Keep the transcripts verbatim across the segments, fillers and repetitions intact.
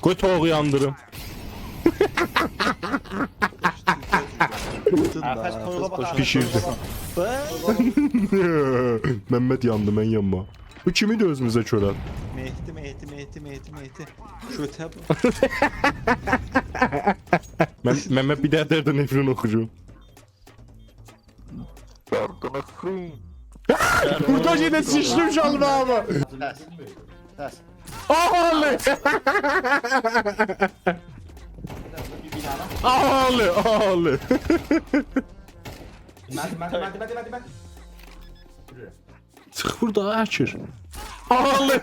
قوی تویوغو یاندیریم. آرخاش، تویوغا باخ، آرخاش، بیشیردی. تویوغا باخ. ممد یاندی، من یانما. بو کیمیدی اؤزوموزه کؤر آت؟ مهدی، مهدی، مهدی، مهدی، مهدی. کؤته باخ. من، ممد بیر داها دردن نفرین اوخوجو. دردن نفرین. بورادا یئنه سیچدیم شالواریما. ترس. ترس. آغالی! آغالی، آغالی! مهدی، مهدی، مهدی، مهدی، مهدی. چیخ بورادا، اکیر. آغالی!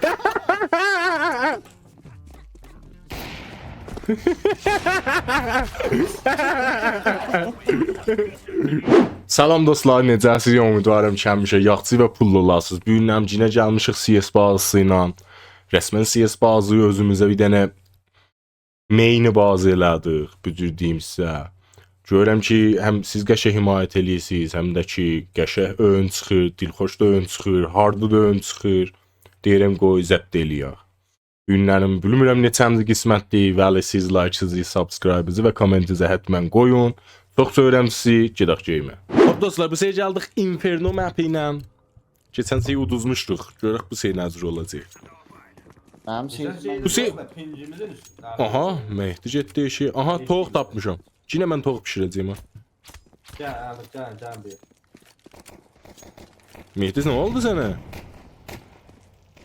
سلام دوستلار، نئجه‌سیز؟ امیدوارام کی همیشه یاخشی و پوللو اولاسینیز. بو گون هم یئنه گلمیشیک سی اس بازیسی ایله. رسماً سی اس بازیسی اؤزوموزه بیر دنه مین بازی ائله‌دیک، بو جور دئییم سیزه. گؤرورم کی هم سیز قشنگ حمایت ائله‌ییرسینیز، هم ده کی قشنگ اویون چیخیر، دلخوش دا اویون چیخیر، هارد دا اویون چیخیر. دئییرم قوی ضبط ائله‌یک. گونلریم بیلمیرم نئچه‌مینجی قسمتدیر، ولی سیز لایکینیزی، سابسکرایبینیزی و کامنتینیزی حتماً قویون. چوخ سئویرم سیزی، گئدک گیمه. خب دوستلار، بو سری گلدیک اینفرنو مپی ایله. کئچن سری اودوزموشدوق. گؤرک بو سری نه جور اولاجاق. منیم کئچن سری سری من بو سری یوخ دا، پینگیمیزین اوستونده. آها، مهدی گئتدی ائشییه. آها، تویوق تاپمیشام. یئنه من تویوق بیشیره‌جه‌یم ها. گل، آبی، گل، گل بیر. مهدی، نه اولدو سنه؟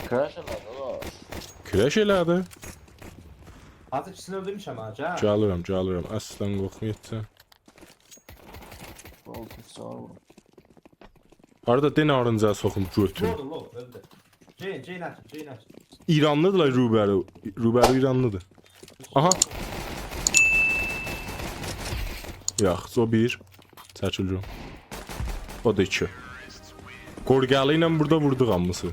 کراش ائله‌دی، اوغلوم. کراش ائله‌دی؟ حاجی، ایکیسینی اؤلدورموشم ها، گل. گلیرم، گلیرم. اصلاً قورخمایاجاغام. اولدو، ساغ اول. هاردا دئنه آرینجا سوخوم گؤتونو. اولدو، اولدو، اؤلدو. جین، جین آت، جین آت. ایرانلی‌دیلار روبرو. روبرو ایرانلی‌دیر. آها. یاخشی، او بیر. چکیل گؤروم. او دا ایکی. قورقالی ایله بورادا ووردوق هامیسی.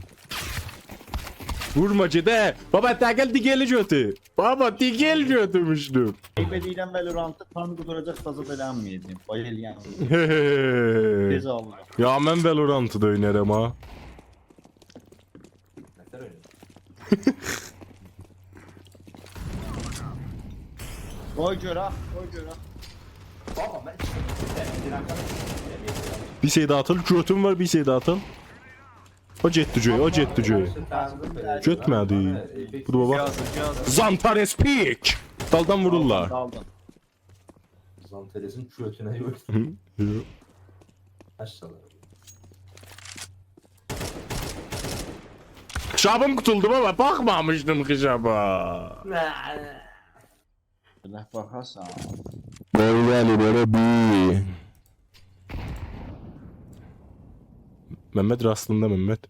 وورما، گئده. بابا، دقل دیگلی گؤتور. بابا، دیگل گؤتورموشدوم. عیب ائدیرم، Valorant-ی تام قودوراجاق، تازا دا ائله‌مه‌یه‌جم. بای ائله‌یم. هی، هی، هی. تئز آلیرام. یا، من Valorant-ی دا اوینارام ها. قوی گؤرک، قوی گؤرک. بیر شئی ده آتیل، گؤتوم وار، بیر شئی ده آتیل. او گئتدی گؤیه، او گئتدی گؤیه. گؤتمه‌دی. بودور بابا. یازدی، یازدی. Zantares pick! دالدان وورورلار. دالدان. زانترسین گؤتونه یوخ. هی، یوخ. ماشاءالله. خیشابیم قوتولدو بابا، باخمامیشدیم خیشابا. ائله باخاسان. بلی، بلی، بلی، بی. ممد راستیندا، ممد.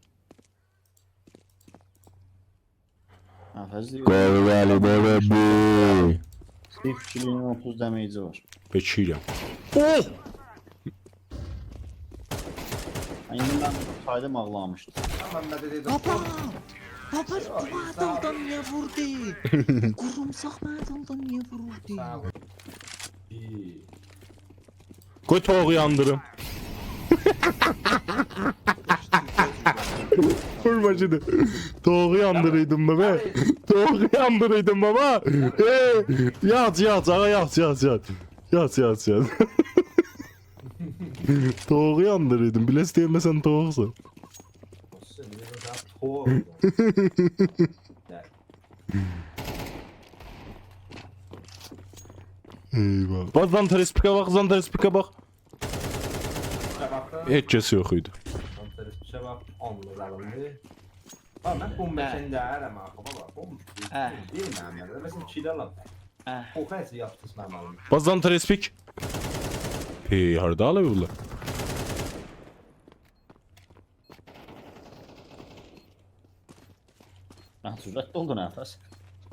نفس دئییر. بلی، بلی، بلی، بی. سیف کیلین اوتوز دمیجی وار. بکیرم. اوه! ایندی من سایدیم آغلامیشدی. تامام، من ده دئدیم. بابا! بابا، بو آدالدان نییه ووردو؟ قورومساق منه آدالدان نییه ووروردو؟ ساغ اول. بیر. قوی تویوغو یاندیریم. وورما گئده. تویوغو یاندیریردیم بابا. تویوغو یاندیریردیم بابا. ائه، یات، یات، آغا، یات، یات، یات. یات، یات، یات. تویوغو یاندیریردیم. بیله‌سن دئیه‌سن تویوقسان. اولسون، بیر ده تویوق. ای بابا. باخ، Zantares pick-ه باخ، Zantares pick-ه باخ. هئچ کس یوخ ایدی. Zantares pick-ه باخ، آللیر الیندی. باخ، من بوم هه. بکن دئییرم آخی، بابا. بوم هه. دئییرم من، مثلاً، کیل آلام. هه. او کس یاپدیز منیم الیمه. باخ، Zantares pick. هئی، هاردا آلیبلار؟ هه، سرعت اولدو نفس.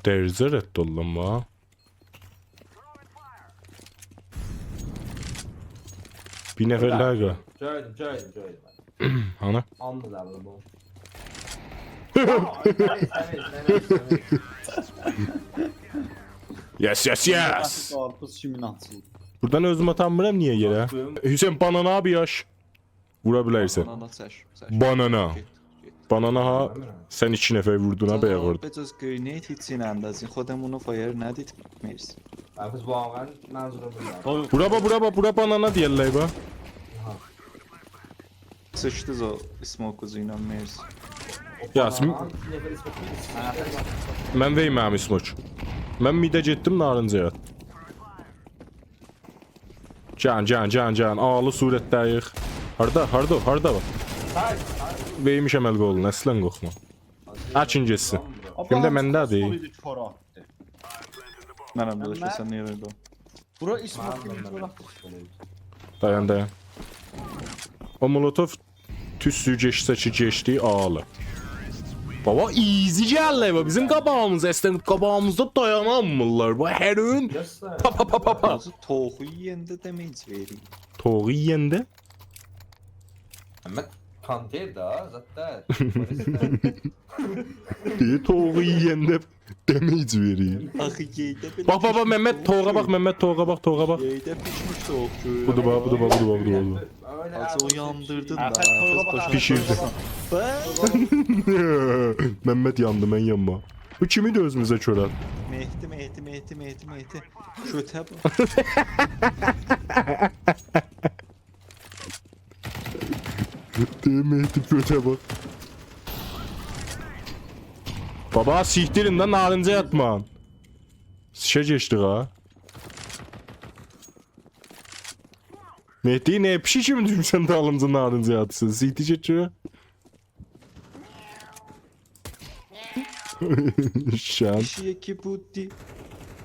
درجه رد اولدوم ها. بیر نفر داها قال. گؤردوم، گؤردوم، گؤردوم. هانی؟ آلدی دا بونو. Yes, yes, yes. قارپیز کیمین آچیلدی. بورادان اؤزومو آتامیرام، نییه یئره؟ باخدیم. حسین، بانانا بیر یاش. وورا بیلرسن. بانانا چک، چک. بانانا. گئت، گئت. بانانا ها، سن ایکی نفر ووردون ها، بایاق اورادا. به جز گرینید هیچ چیزی اندازین. خودمونو فایر ندید. مرسی. آبی، واقعاً منظورم بودور. بورا باخ، بورا باخ، بورا بانانا دئیرلر، باخ. آها. سیچدیز او اسموکوزو ایله، مرسی. یا، سم-، آها، ایکی نفر اسموک. من وئرمه‌رم اسموک. من میده گئتدیم، نارنجی یات. جان، جان، جان، جان. آلی صورتده‌ییک. هاردا، هاردا، هاردا باخ؟ های، های. وئرمیشم ال قولونا، اصلاً قورخما. آچین گئتسین. آبا، کیمده؟ منده‌دیر. کورا آتدی. منم ده، منم. سن نییه بئله؟ بورا اسموک کیمی کورا آتدی. دایان، دایان. او مولوتوف توسو گئچسه کی گئچدی، آلی. بابا، ایزی گلدی بابا. بیزیم قاباغیمیز، اصلاً قاباغیمیزدا دایانامیرلار. بابا، هر اون. یس، سر. پا، پا، پا، پا، پا. هانسی توخو یئینده دمیج وئریر؟ توخو یئینده؟ اما کانتر دا، زاد دا. دئییر، توخو یئینده دمیج وئریر. آخی گئیده بئله باخ، باخ، باخ، پیشمیش ممد، توخو توخوغا باخ، گؤر. ممد، توخوغا باخ، توخوغا باخ. گئیده پیشمیش توخو گؤر. بودور باخ، بودور باخ، بودور باخ، بودور باخ. آز او یاندیردین دا، آخی توخوغا باخ، آز او آخی بیشیردین. توخوغا باخ. ممد یاندی، من یانما. بو کیمیدی اؤزوموزه کؤر آت؟ مهدی، مهدی، مهدی، مهدی، مهدی. کؤته باخ. دئییر، مهدی، کؤته باخ. بابا، سیکتیرین ده، نارنجی یاتمان. سیکه گئچدیک ها. مهدی، نه پیشیک کیمی دوشموسن دالیمجا، نارنجی یاتیرسان؟ سیکتیر گئت کی. شن. پیشیک کی بودی.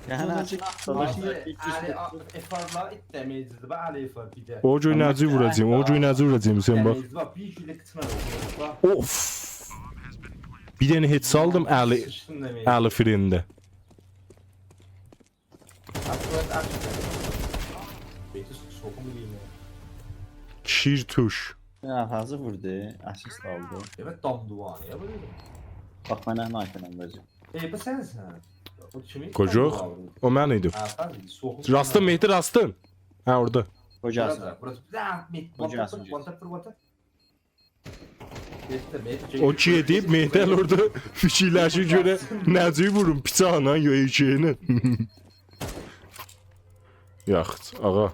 یعنی، دوناجاق. آخی، آخی، پیشیک. علی، آ، افارلا ایت دمیجدیر، باخ، علی افار بیر ده. او گون نه‌جور ووراجاغام، او گون نه‌جور ووراجاغام، سن باخ. دمیجدیر، باخ، بیر گولله قیچینا وورور، باخ. اوف. بیر دنه هد سالدیم، علی، سیچدیم دمیجدیر. علی فرنده. آتلات، آتلات. بهتر سوکوم دئییم. کیرتوش. یا، حاضر ووردو، اسیست آلدی. ائوت، دام دووار، یا، بو نه‌دیر؟ باخ، منه نه ایتلن وئره‌جک. ائ، بو سنسن. او کیمی؟ قوجوق. دام دووار ووردو. او من ایدیم. هه، سن ایدین، سوکوم. راستین، مهدی، راستین. هه، اورادا. قوجاسین. بورادا، بورادا. بیر دنه مهدی، قوجاسین. وان تپ، وان تپ، وان تپ. مهدی، مهدی، او کی ائدیب، مهدی ال اورادا فیکیرلشیر گؤره نه‌جور ووروم، بیچاقلا، یا ائشه‌یینن. یاخشی، آغا.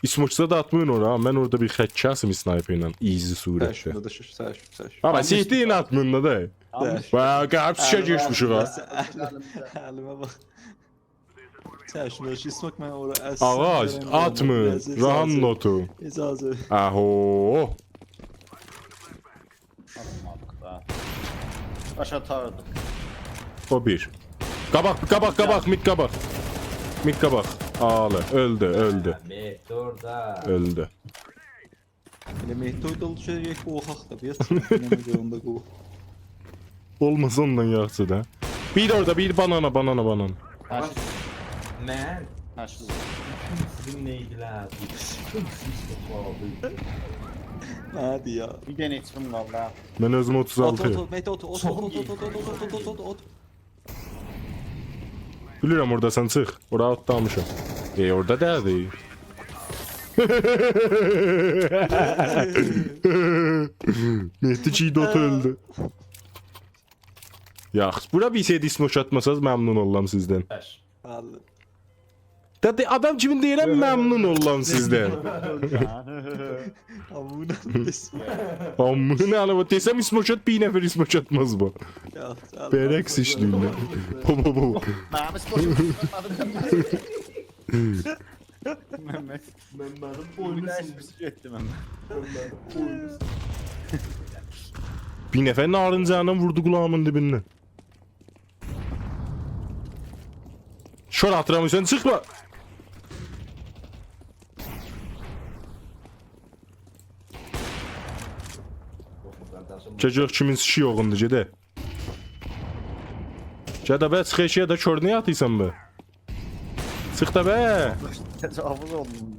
اسموکسا دا آتمایین اورا، ها. من اورادا بیر خط کسیم اسنایپر ایله، ایزی صورتده. سر شوندا دا شوش، سر شون، سر شون. بابا، سیکتیرین، آتمایین دا، دا. دانیش. باخ، قاپ شیشه گئچمیشیک ها. الیمه باخ، الیمه باخ. سن شونو شیش اسموک، من اورا اسسین، آغا، گلن آتمین، اجازه، راحت اجازه. نوتو. اجازه. آهو. آلمادیق دا. باش آتاردیق. او بیر. قاباق، قاباق، قاباق، مید قاباق. مید قاباق. آلی، اؤلدو، اؤلدو. مهدی اورادا. اؤلدو. ائله مهدی اورادا اولدو کی، گئدک قورخاق دا، بیر یات. یئنه ده اوندا قورخ. اولماسا اوندان یاخشی دا. بیر ده اورادا، بیر بانانا، بانانا، بانانا. هه، شو. من؟ هه، شو. سیزین نئیدیلر؟ سیزین سیز توپلاردی. هادی یا. بیر دنه ایچیم وار لا. من اؤزوم اوتوز آلتی. اوت، اوت، اوت، مهدی، اوت، اوت، اوت، اوت، اوت، اوت، اوت. بیلیرم اورداسان، چیخ. اورا آتلامیشام. ائ، اوردا دئییردی. مهدی کی دوت اؤلدو. یاخشی، بورا بیر شئی دیسموک آتماساز، ممنون اوللام سیزدن. بش. والله. دا دئ-، آدام کیمی دئییرم، ممنون اوللام سیزدن. آمونا دئسم. آمونا، آلما، دئسم اسموک آت، بیر نفر اسموک آتماز بو. یا، ساغ اول. برعکس ایشله‌ییر. بو، بو، بو. منیم اسموک آتمادیم. ممد. من، منیم بوینوم سینیر. بیر نفر نارنجینن ووردو قولاغیمین دیبیندن. شور آتیرام، سن چیخما. گئجیک کیمین سیکی یوغوندو، گئده. گئده به، چیخ ائشییه ده، کور نییه آتیرسان به؟ چیخ دا به. تجاوز اولدوم.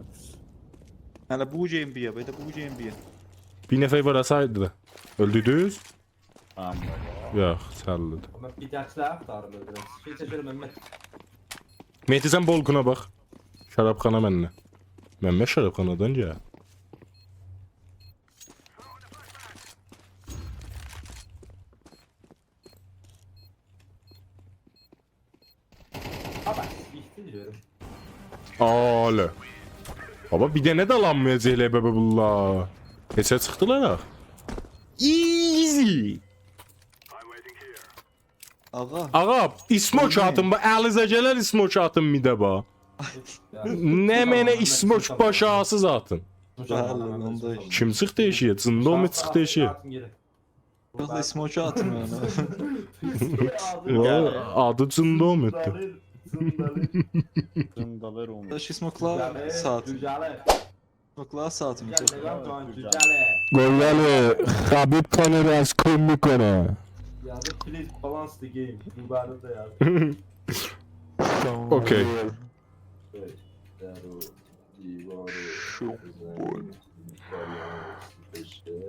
هله بو گیم بیر، بیر ده بو گیم بیر. بیر نفر وار، سایدی دا. اؤلدو دوز؟ تامام، بابا. یوخ، چالدی. آمما بیر دسته‌لر آختاریم اؤلدورم. شئی چکیرم، ممد. مهدی، سن بالکونا باخ. شرابخانا منده. ممد شرابخانادان گل. بابا، بیتدی دئییرم. آله. بابا، بیر دنه ده آلانمایاجاقلار، بابا، بونلار. نئچه چیخدیلار آخی؟ Easy. آقا. آقا، اسموک آتین، باخ، الینیزه گلر اسموک آتین میده، باخ. نمنه اسموک باشاسیز آتین. بلی، اوندا ایشی. کیم چیخدی ائشییه؟ جیندومو چیخدی ائشییه. یوخ، اسموکی آتین اونو. وای، آدی جیندوموددور. جیندالی. داش اسموکلا ساعتین. اسموکلا ساعتین. گل، گل، جان، گل. گل، گل، خبیب کانر از کم می‌کنه. یازی please balance the game. دوباره ده یازی. اوکی. شو.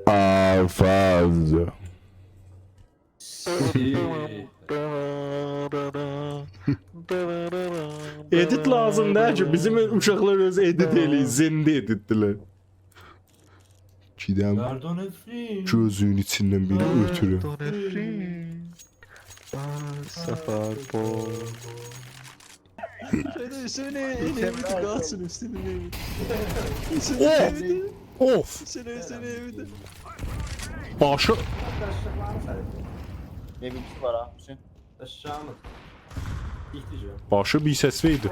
آفاز. ادیت لازیم دئییل کی، بیزیم اوشاقلار اؤزو ادیت ائله‌ییر، زنده ادیتدیلر. گئدم گؤزونون ایچیندن بیری اؤتورم. سفر بو. شده، شده، نه، نه، نه، قالسین اوستونده، نه، نه. اوف! شده، شده، نه، نه. باشی، نه بیلگیسی وار ها، حسین؟ آشاغی مو؟ ایهتیجی. باشی بیر سس وئردی.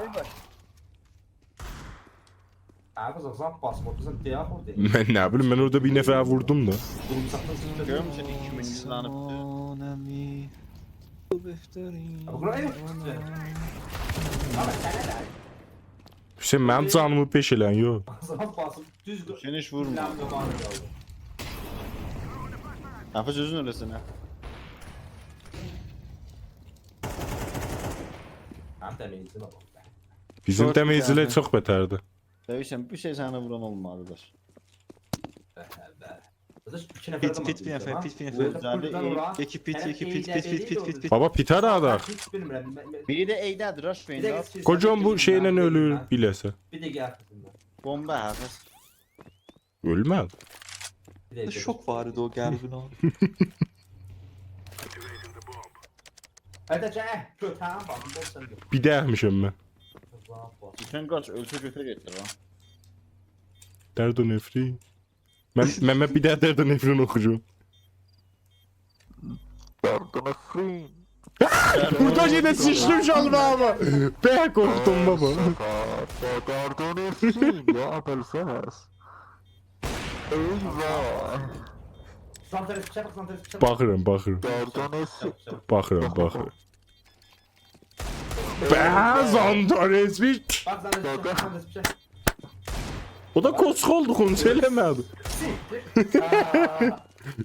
آبی، زامان باسمادیسان، دئیه ووردو. من نه بیلیم، من اورادا بیر نفر ووردوم دا. گؤروم سن ایکی مین یوزلنیبدی. آبی، بورا یوخ. آبی، سنه نه؟ حسین، منیم جانیمی پئش ائله‌ین، یوخ. زامان باسیم، دوز دور. سن هئچ وورما. لم زامانی قالدی. نفس اؤزون اؤله‌سن ها. هم ده بنزین آلام. بیزیم دمه‌جیلر چوخ بتردیر. دئییرسن، بیر شئی سنی ووران اولمادی، داش. به، به. قارداش، ایکی نفر آدام آتدی ایچری، ها. پیت، پیت، پیت، پیت، پیت. بورادان اورا. یکی پیت، یکی پیت، پیت، پیت، پیت، پیت. بابا، پیتر آداق. هئچ بیلمیرم. من، من، بیری ده ائیده‌دیر، راش بیر ده. بیر دقیقه، سیز کوجام بو ده شئیله بیلمیرم. اؤلور، بیله‌سه. بیر دقیقه، آخیرسینده. بومبا، ها، بس. اؤلمه‌دی. بیر دقیقه. شوک وار ایدی او قلبینه. هادی گل، گؤتورم، باخ، بول سن ده. بیر ده احمیشم من. الله اکبر. سن قاچ، اؤلسه گؤتور گئتدیر ها. درد و نفرین. من، من، من بیر دنه درد و نفرین اوخویوم. درد و نفرین. بورادا یئنه سیچدیم شالواریما. به، قورخدوم بابا. درد و نفرین، یا ابوالفضل. ای وای. سان ترس پیچه باخ، سان ترس پیچه باخ. باخیرام، باخیرام. چابوق، چابوق. باخیرام، باخیرام. به، زانتارز بیت. باخ، زانتارز پیچه، زانتارز پیچه. او دا کوسخولدو، خونسا ائله‌مه‌دی. سیکتیر. آآ.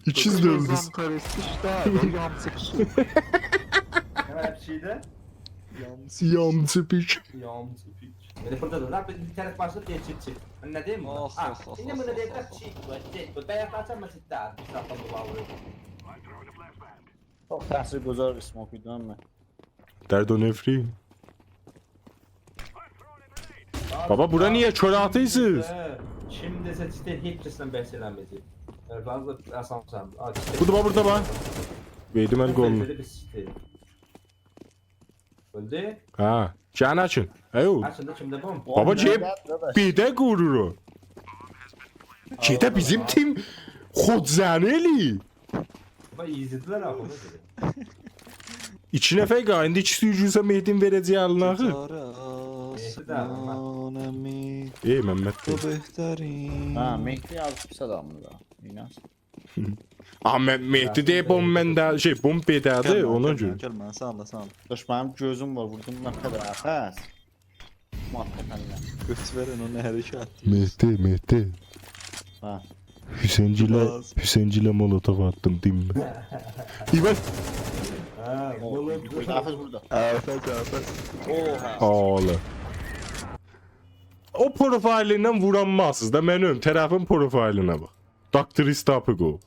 ایکیز ده اؤلدو. زانتارز پیچ ده، او یانسی پیچ. نه وار پیچیده؟ یانسی. یانسی پیچ. یانسی پیچ. ائله بورادا دا، بیر طرف باشلاییب دئییر، چیخ، چیخ. من نه دئییم بونا؟ آخ، آخ، آخ، ایندی آخ، بونا آخ، دئییرلر، آخ، آخ. چیخ، چیخ. بو بایاق آچان مسجدده، بیر ساعتدان بابا وورور. چوخ تأثیرگذار اسموک ایدی، آمما. درد و نفرین. بابا، بورا نییه کؤر آتیرسینیز؟ هه، کیم دئسه، چیخ، هئچ کسله بحث ائله‌مه‌یه‌جک. هه، فضل، اسان سن. آ، چیخ. بودور، باخ، بورادا، باخ. وئردی من قولومو. بیر چیخ. اؤلدو؟ هه، گلین آچین. ایو. آچین دا، کیمده بوم؟ بابا، گئدیب بیر ده قورور او. گئده بیزیم تیم خودزنی ائله‌ییر. بابا، ایزیدیلر آخی، اونا گؤره. ایکی نفر قالدی، ایندی ایکیسی گولسه مهدی‌نین وئره‌جک الینه آخی. مهدی ده، آسمانمی. ای، ممد ده. بو بهترین. هه، مهدی آز پیس آدامدیر دا. اینان. آ، مه-، مهدی دئییب، بوم منده، شئی، بوم بئده‌دیر، گل، اونا گل، گؤره. گل، من، ساغ اول، ساغ اول. داش، منیم گؤزوم وار، ووردوم، نه قدر آتاس. محققاً. گؤتور وئرن او نه حرکت. مهدی، مهدی. هه. حسین‌گیله، باز. حسین‌گیله مولوتوف آتدیم، دئییم. ایوان. هه، مولوتوف. حافظ بورادا. حافظ، حافظ. اوها. آله. او پروفایلیندن وورانمازسینیز دا، منیم طرفین پروفایلینه باخ. داکتور ایستاپیقو.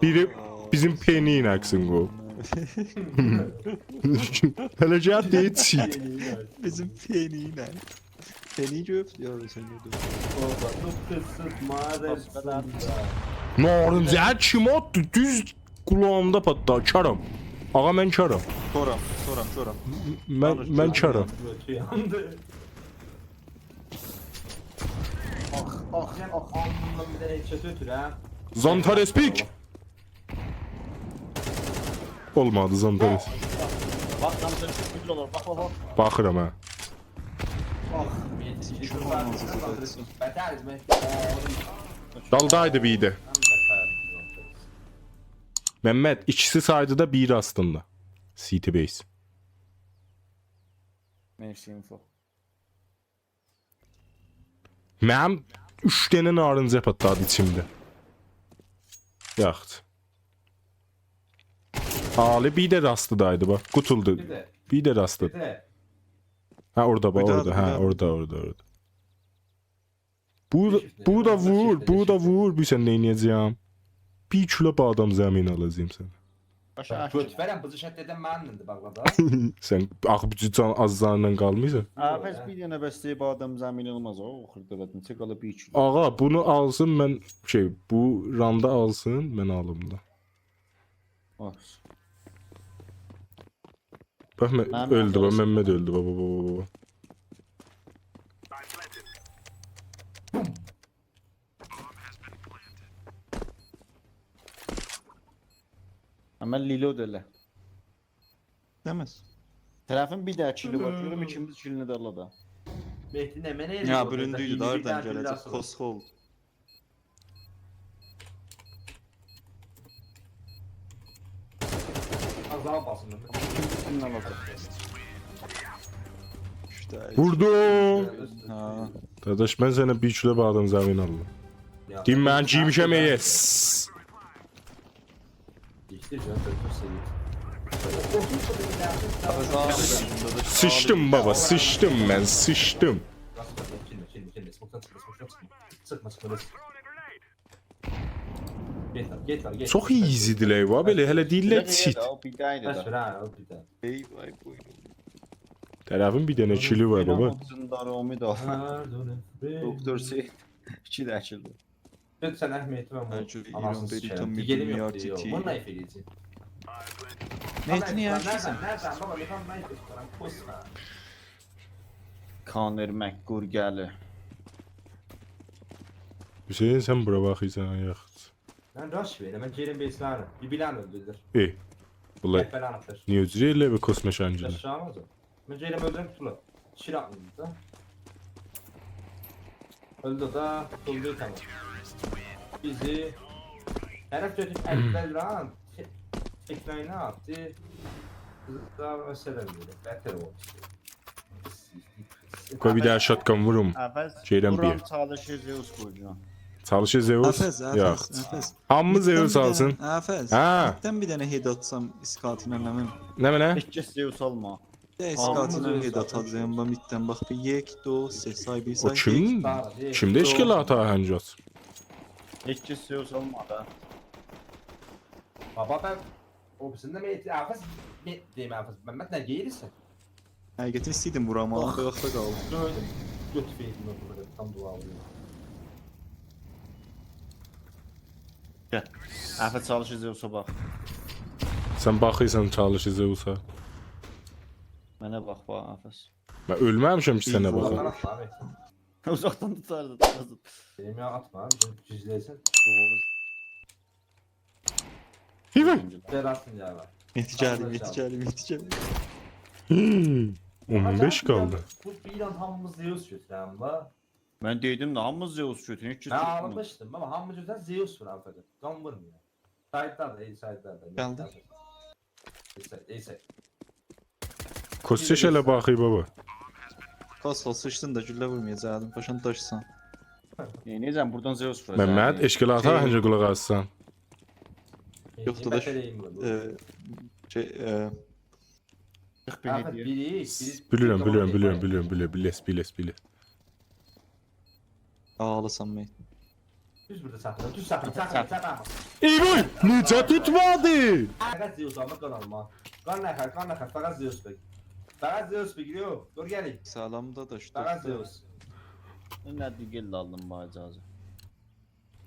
بیری بیزیم پئنی ایله عکسین قوی. هله گل دئییر چی؟ بیزیم پئنی ایله. پئنی گؤتور، یا سن گؤتور. بابا، چوخ پیس، مادر. نارنجی کیم آتدی؟ دوز قولاغیمدا پاتلادی، کارام. آقا، من کارام. کورام، کورام، کورام. من، دانیش، من دانیش. کارام. گؤتو یاندی. آخ، آخ، آخ، آلنیندان بیر دنه headshot اؤتور، هه؟ زانتار اسپیک. اولمادی، زانتار اسپیک. باخ، زانتار اسپیک اولور، باخ، باخ، باخ. باخیرام، هه. آخ، یئتیشدی. سیکیم اولماز، زانتار اسپیک. بتریز، من. دالدایدی بیر ده. من بتریز. ممد، ایکیسی سایدیدا، بیری آستیندا. City base. مرسی، اینفو. منیم اوچ دنه نارنجی پاتلادی ایچیمده. یاخشی. عالی، بیر ده راستیدایدی، باخ، قوتولدو. بیر ده. بیر ده راستیدا. بیر ده. هه، اورادا، باخ، بیر داها، اورادا، بیر هه، داها. اورادا، اورادا. بو، بو دا وور، بو دا وور. بیلسن نه ائده‌جه‌یم؟ بیر کیلو بادام زمینی آلاجاغام سنه. باشا، گؤتورم، بو جهت دئدیم منیمدیر، باخ دا. سن آخی بو جان آز جانینان قالمیسان. هه، پس بیر دنه بس دئییب بادام زمینی اولماز، او خیردا بد، نئچه قالا بیر کیلو. آقا، بونو آلسین، من، شئی، بو راندی آلسین، من آلیم دا. باخ. باخ، من، منیم اؤلدو، باخ، آخیرسی ممد اؤلدو، باخ، باخ، باخ، باخ. همان reload ائله. دئمز. طرفین بیر دنه کیلی وار، گؤروم ایکینجی کیلینی ده آلا دا. مهدی، نمنه ائله‌ییر اورادا؟ یا، بورون دویدو، بیر دنه هاردان گله‌جک؟ کیل آسیلیر. کسخل. آز داها باسین. ایکینجی‌سینی آلاجاق. ایشته. ووردوم. ها. قارداش، من سنه بیر کیلو بادام زمینی آلدیم. یا، دئییم، من گئیمیشم، یئس. گئتدی، جان، دؤکتور سعید. سیچدیم، بابا، سیچدیم من، سیچدیم. باسما، گلمه، گلمه، گلمه. Smokeدان چیخما، smokeدان چیخما. چیخما، چیخما، چیخما. گئت، گئت، گئت. چوخ easyدیلر، وا، بئله هله دئییرلر چیت. او بیر دنه ایدی دا. بس وئر، هه، او بیر دنه. ای وای، بویورون. طرفین بیر دنه کیلی وار، بابا. اوچون دا رومی دا. هه، دوزدور. دکتر سید. ایکی ده کیل وار. گؤت سن اهمیتی وار. هر جور ایران آناسینی بری سیکرم. تام بیر یئریم یوخدور، یوخ. بونو نه ائله‌یه‌جک؟ مهدی، نییه آییرسان؟ نه‌دن، نه‌دن، بابا، یوخ، من ایسته‌ییرم، پوسما. کانر مک‌گورگلی. حسین، سن بورا باخیرسان، یاخود؟ من راش وئرم، من گئدیرم بیسلری. بیر بیلن اؤلدورور. ای، بولار. گل، بلن آتیر. نییه اوجور ائله بیر کسمه شنگینه؟ آشاغی اولماز او. من گئدیرم اؤلدورم، تولا. ایکی رانددا. اؤلدو دا، تولا، تامام. بیزی طرف گؤتوروب اول راند، ته-، تکرارینی آتدی. بیز داها مسئله وئریر. بتر اولدو. قوی بیر دنه shotgun ووروم. عوض گئدیرم بیر. وورام، چالشی زئوس قویاجاغام. چالشی زئوس؟ عفس، عفس، یوخ. عفس. هامی زئوس آلسین. میددن بیر دنه، عفس. هه. میددن بیر دنه هئد آتسام اسکاتینان، نمنه؟ نمنه؟ هئچ کس زئوس آلما. هامی زئوس آلسین. دئیه اسکاتینان هئد آتاجاغام، باخ، میددن، باخ، بیر، یک، دو، سه، سای، بیر، او سای، کیم؟ یک. ساغ اول، یک. کیمده اشکال آتا هنجاز؟ هئچ کس زئوس آلما دا. بابا، من او بیریسینده مهدی، عفس، نه دئییم، عفس، ممد، نه گئییرسن؟ حقیقتاً ایسته‌ییردیم وورام، آمما آخ. بیر واختا قالدی. گؤت، گؤت وئردیم من بورادا، تام دعا ووروم. گل. عفس، چالشی زئوسا باخ. سن باخیرسان چالشی زئوسا. منه باخ، باخ، عفس. من اؤلمه‌میشم کی سنه باخام. اوزاقدان آتما، اوزاقدان توتاردی، توتاردی. دئییم یا، آتما، گیزله‌یه‌سن. یوخ، او بیز هیوی! گل، آتسین، گل، باخ. مهدی گلدی، مهدی گلدی، مهدی گلدی. هی، اون بئش قالدی. بو بیر آن هامیمیز زئوس گؤتورن وار. من دئدیم ده، هامیمیز زئوس گؤتورون، هئچ کس توتمور. من آلمیشدیم، بابا، هامی گؤتورن زئوس ووران فقط. قان وورمویور. سایددا دا، ای سایددا دا. گلدی. ای ساید، ای ساید. کوسچش ائله باخی، بابا. کاس، سیچدین دا، گولله وورمایاجاقدیم. باشان داشسان. ائ، نئجه بورادان زئوس ووراجاق؟ ممد، یعنی اشکال آتا، شئی، آنجاق قولاق آسسان. یوخ، داداش. بتر ایم وار. ائ، شئی، ائ، قیرخ بیر هدیه. بیری، بیری، بیلیرم، بیری بیلیرم، بیلیرم، بیلیرم، بیلیرم، بیلیرم، بیلیرم، بیلیرم. آغلیسان، مهدی. دوز بورادا ساخلا، دوز ساخلا، ساخلا، ساخلا. ای وای، نئجه توتمادی؟ فقط زئوس آلما، قان آلما. قان نخر، قان نخر، فقط زئوس بگیر. فقط زئوس بگیر، یوخ، دور گلین. سلام داداش، فقط دوستوم. زئوس. من نه دیگل آلدیم، با اجازه.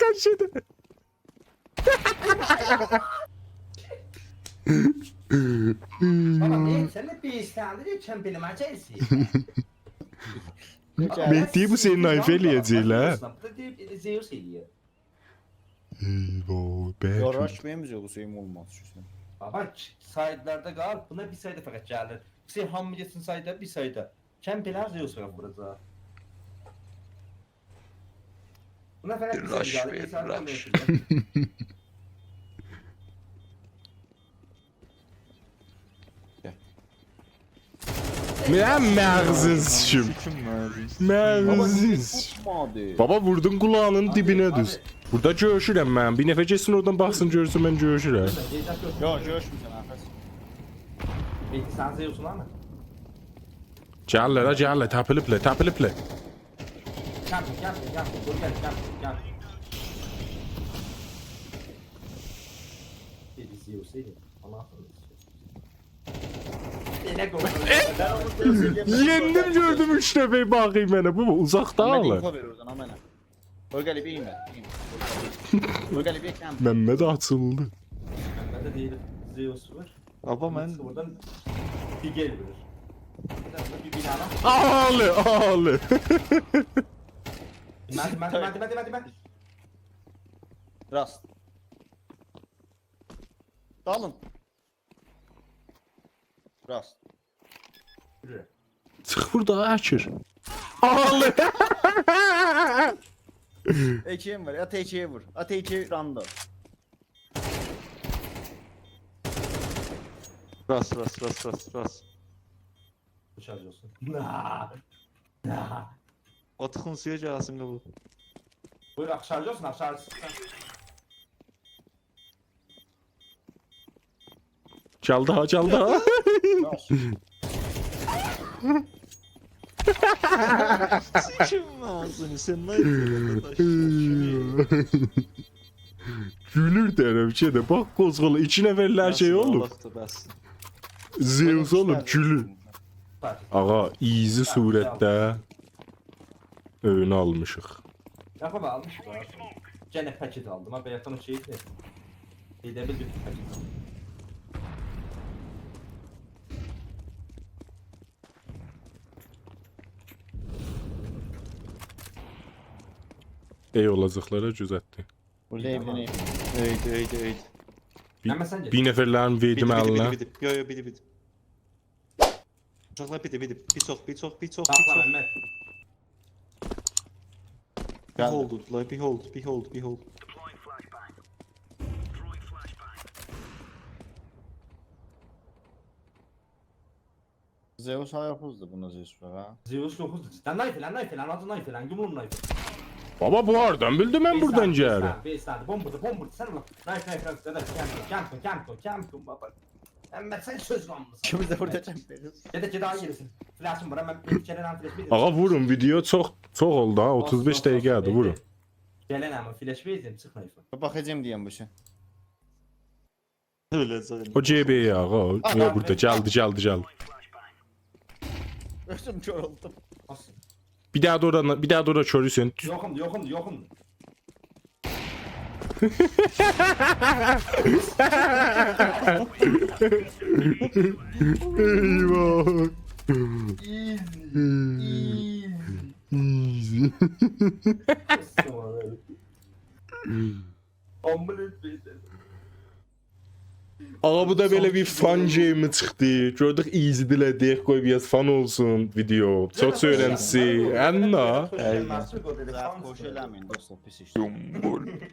قاچیردی. بابا، نه، سن ده بیر ایسته‌یندی دئییر، کمپ ائله‌مه‌یه‌جکسن. مهدی، بو سنین نایفی ائله‌یه‌جکلر، هه؟ بو دا دئییر، ائله زئوس ائله‌ییر. ای بابا، یاراش بلکه. بنزیور، حسین اولماز، حسین. بابا، ک-، سایدلاردا قال، بونا بیر سایدا فقط گلیر. حسین، هامی گئتسین سایدا، بیر سایدا. کمپ ائله‌یه‌جک، زئوس فقط ووراجاق. بونا فقط بیر سایدا گلیر، بیر سایدا راش. من مغزین سیکیم. سیکیم مغزین. مغزین. بابا، نییه توتمادی؟ بابا، ووردون قولاغینین دیبینه دوز. بوردا گؤروشورم من. بیر نفر گئتسین اورادان باخسین، گؤرسون من گؤروشورم. یوخ، گؤروشمورسن، آخی. مهدی، سن زئوسون هامی؟ گللر ها، گللر، تپیلیبلر، تپیلیبلر. گل، گل، گل، گل، گل، گل، گل. بیر زئوس ائله‌ییر. الله اکبر. ائله قوی. یئندیم، گؤردوم اوچ دفعه باخیم منه. بو، بو اوزاقدا من آلیر. اینفو وئر اورادان، ها، منه. قوی گلیب، یئییم من، یئییم. قوی گلیب، یئییم. ممد آچیلدی. ممد ده دئییر، زئوس وار. بابا، من بورادان بیر گل وئریر. بیر دنه بیر بینادا. آلی، آلی. مهدی، مهدی، مهدی، مهدی، مهدی، مهدی. راست. دالین. راست. یورو. چیخ بوردا، اکیر. آغلی. اکیم وار، آت اکی وور. آت اکی راندا. راست، راست، راست، راست، راست. خوش اولسون. نه. نه. او تیخین سویا گلسین قاباق. بویور، آخشارجی اولسون، آخشارجی. گلدی ها، گلدی ها. سیکیم آغزینی، سن نه ائدیرسن، قارداش؟ گولور طرف، شئی ده، باخ، قوزغالا، ایکی نفرلر شئی اولوب. بس، بس. زئوس اولوب، گولور. آغا، ایزی صورتده اؤیونو آلمیشیق. یاخین آلمیشیق ها. گئنه پاکت آلدیم ها، بایاقدان او شئیدی. ائده بیل بوتون پاکت آلدیم. ای اولاجاقلارا گؤز آتدی. بوردا ائیوده ائیوده. اؤیدو، اؤیدو، اؤیدو. بیر، ممد، سن گئت. بیر نفرلرین وئردیم الینه. بیدی، بیدی، بیدی. یو، یو، بیدی، بیدی. اوشاقلار بیدی، بیدی. بیر چوخ، بیر چوخ، بیر چوخ، بیر چوخ. ساخلا، ممد. گلدی. Behold، لای، behold، behold، behold. زئوس آیاق اوزدو بونا، زئوس وار ها. زئوس یوخ اوزدو. سن نایف ائله، نایف ائله، آناجی نایف ائله، یومرون نایف. بابا، بو هاردان بیلدی من بورادان گلیر؟ بیسن، بیسن، بیسن. بوم بوردا، بوم بوردا، سن اولان. نایف، نایف، نایف، دده، کمپ، کمپ، کمپ، کمپ، بابا. ممد، سن سؤز قالمیسان. ایکیمیز ده بوردا کمپ وئریریک. گئده، گئده، آییریسین. فلشیم وار، من بیر کره‌دن فلش وئریرم. آغا، وورون، ویدیو چوخ، چوخ اولدو ها، اوتوز بئش دقیقه‌دیر، وورون. گلن اما فلش وئریرم، چیخ نایفا. باخاجاغام دئیم بو ایشه. اؤله‌جک. او جی بی آغا، او، آها، یوخ، بوردا، بلی. گلدی، گلدی، گلدی. اؤزوم کور اولدوم. بیر داها دا اورا، بیر داها دا اورا کور حسین. یوخوم، یوخوم، یوخوم. ائیواه. Easy, easy. Easy. آمبولانس وئردیم. آغا، بو دا بئله بیر فان گئیمی چیخدی. گؤردوک، ایزی دیله‌دیک، قوی بیر آز فان اولسون ویدیو. چوخ سؤیلنتیسی، ان دا. دقیقاً. خوش ائله‌مه‌یین، دوستلار، پیس ایشدیر.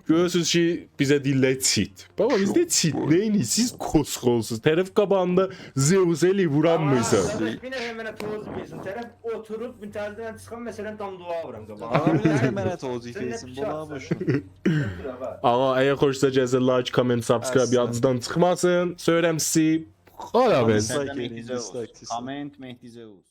گؤرورسونوز کی، بیزه دئییرلر چیت. بابا، بیز ده چیت، نئینییک؟ سیز کوسخولسوز. طرف قاباغیندا زئوس ائله‌ییب وورانمیرسان. آها، قارداش، بیر نفر منه توضیح وئرسین. طرف اوتوروب، منتظر ایدن چیخام، مثلاً، دام دعا وورام قاباغا. آغا، بیر نفر منه توضیح وئرسین، بولا بوشون. آغا، اگر خوشوزا گلسه، لایک، کامنت، سابسکرایب یادینیزدان چیخماسین. سؤیله‌ییرم سیزی. خداحافظ. لایک ائله‌یین، دیسلایک، دیسلایک. کامنت، مهدی زئوس.